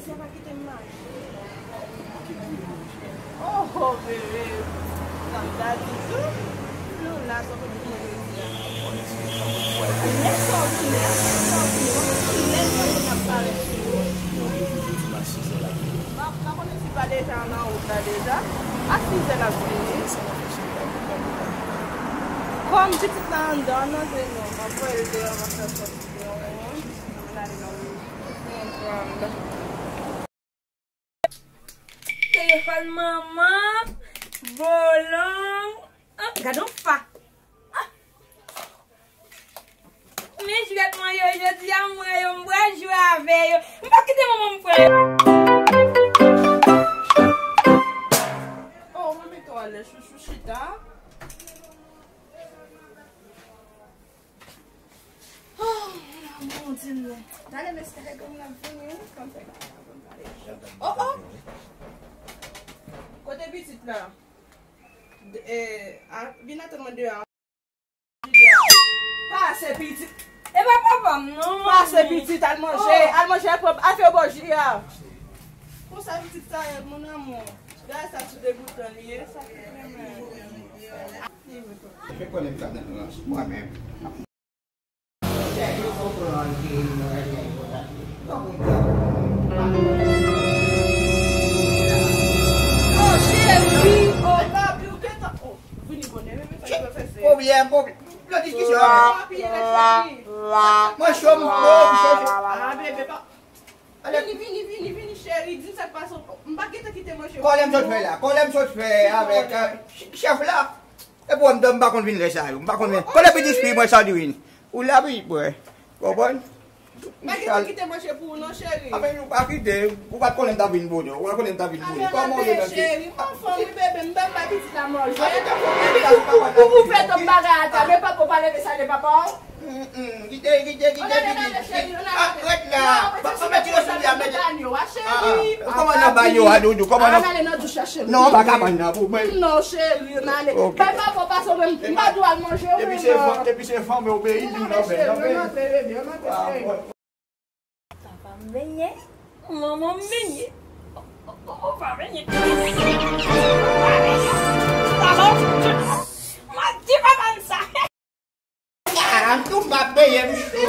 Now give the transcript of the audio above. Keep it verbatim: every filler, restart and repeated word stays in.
Sa pa kite m mache. Oh, oh, bebe. Sa m ta di tou. Nou la, sa konn vini jodi a. Lè sa w vini, lè sa w vini, lè sa w vini, n ap pale sou ou. M pa, m pa konnen si pa deja nan wout la deja. A sizè l ap vini. Kòm pitit la anndan, non, se non. M ap voye l deyò, m ap fè sòti deyò. Telefòn manman, bolong. Ah, gad on fa. Ah. Men jwèt mwen yo jodi a, m wè yo, m bwè jwe avè yo. M pa kite manman m pran yo. Oh, mwen mete w alèz, chouchou, chita. Oh, mon Dieu. Talè mesye, lè granmoun ap vini, wi, kòm fè bagay la, bon, talè. Oh, oh. Kote pitit la? De, eh, a, vin atann mwen deyò. Pase pitit. E pa papa m, non. Pase pitit, al manje. Oh. Al manje, al pran, al fè bò ji a. Konsa pitit sa ye, mon amour. Gade sa sou degoutan li ye. Sa ki renmen. Mwen menm. Oh, cheri, oh, papi, ou gentan, oh, vini bonè, men sa ki fè se pwoblèm, pwoblèm. Nan diskisyon. Mwen cho, m cho. Ah, bebe, pa. Vini, vini, vini, vini, cheri, di m sa k pase. M pa gentan kite manje. Kòlè m sot fè la, kòlè m sot fè avèk, euh, ch-, chèf la. Epi w wè m dòmi, m pa konn vin lè sa yo. M pa konn vin. Kote pitit fi mwen Sandrine? Ou la pitit mwen. Konprann? M pa gentan kite manje pou ou non, cheri. Amen, ou pa kite. Ou pa t konnen m t ap vin bonè. Ou pa t konnen m t ap vin bonè. Kòman ou ye menm? Cheri, m anfòm, wi, bebe, m dòmi bay pitit la manje. Epi ou, ou, ou, ou ouvè tout bagay ata. Men papa, ou pa leve salye papa w. Mm, mm. Kite, kite, kite, kite. Ah, rèt la. Ba, ba, mèt yo sou li a, mèt. Ah, ah. Kòman nan ba yo a, Doudou? Kòman nan? An ale nan douch la, cheri. Non, pa ka pran nan pou mwen. Non, cheri, an ale. Ok. Bay papa w pase, ou menm, m pa dwe al manje, wi, non. Epi se fanm, epi se fanm, obeyi, tou nan fè, nan fè. An ale, cheri, an ale, bebe, an ale, cheri. Papa m benyen, manman m benyen. O, o, o, o, pa benyen. Pa benyen. Papa m, mwen di papa m sa. Ah, m tou m pa benyen, m cho.